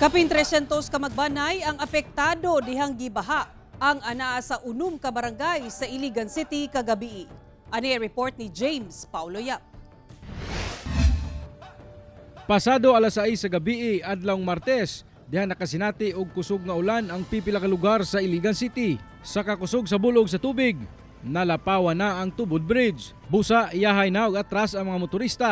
Kapin 300 ka magbanay ang apektado dihang gibaha ang anaa sa 6 ka barangay sa Iligan City kagabi. Ani report ni James Paulo Yap. Pasado alas 6 sa gabi adlawng Martes, diha nakasinati og kusog nga ulan ang pipila ka lugar sa Iligan City. Sa kakusog sa bulog sa tubig, nalapawan na ang Tubod Bridge. Busa iyahay na og atras ang mga motorista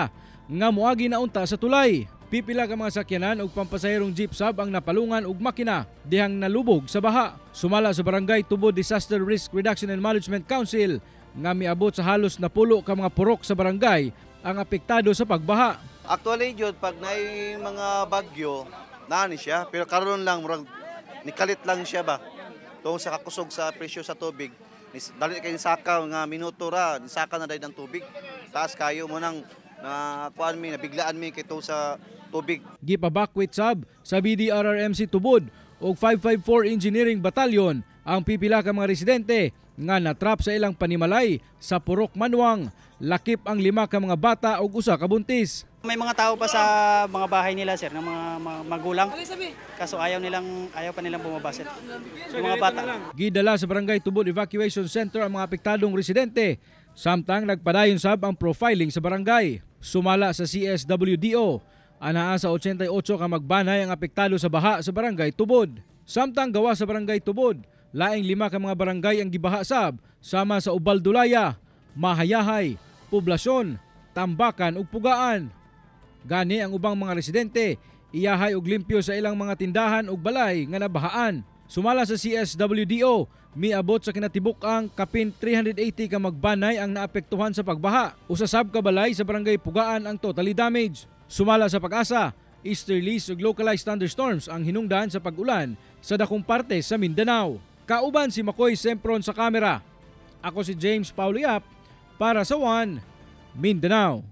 nga moagi na unta sa tulay. Pipila ka mga sakyanan og pampasaherong jeep sab ang napalungan og makina dihang nalubog sa baha. Sumala sa Barangay Tubod Disaster Risk Reduction and Management Council nga miabot sa halos 10 ka mga purok sa barangay ang apektado sa pagbaha. Actually, jud pag naay mga bagyo, naani siya, pero karon lang murag nikalit lang siya ba. Tungod sa kakusog sa presyo sa tubig, dali kay saka nga minuto ra, saka na dahil ng tubig. Taas kayo mo nang na kuan mi, nabiglaan mi kay sa tubig. Gipabakwit sab sa BDRRMC Tubod og 554 Engineering Battalion ang pipila ka mga residente nga natrap sa ilang panimalay sa Purok Manwang, lakip ang 5 ka mga bata ug usa ka buntis. May mga tao pa sa mga bahay nila, sir, ng mga magulang. Kaso ayaw pa nilang bumaba, sir. Yung mga bata. Gidala sa Barangay Tubod Evacuation Center ang mga apektadong residente samtang nagpadayon sab ang profiling sa barangay. Sumala sa CSWDO, anaa sa 88 ka magbanay ang apektado sa baha sa Barangay Tubod. Samtang gawa sa Barangay Tubod, laing 5 ka mga barangay ang gibaha sab sama sa Ubaldulaya, Mahayahay, Poblasyon, Tambakan ug Pugaan. Gani ang ubang mga residente iyahay og limpyo sa ilang mga tindahan ug balay nga nabahaan. Sumala sa CSWDO, miabot sa kinatibuk-ang kapin 380 ka magbanay ang naapektuhan sa pagbaha. Usa sab ka balay sa Barangay Pugaan ang totally damaged. Sumala sa Pag-asa, easterlies ug localized thunderstorms ang hinungdan sa pag-ulan sa dakong parte sa Mindanao. Kauban si Makoy Sempron sa kamera. Ako si James Paulo Yap para sa One Mindanao.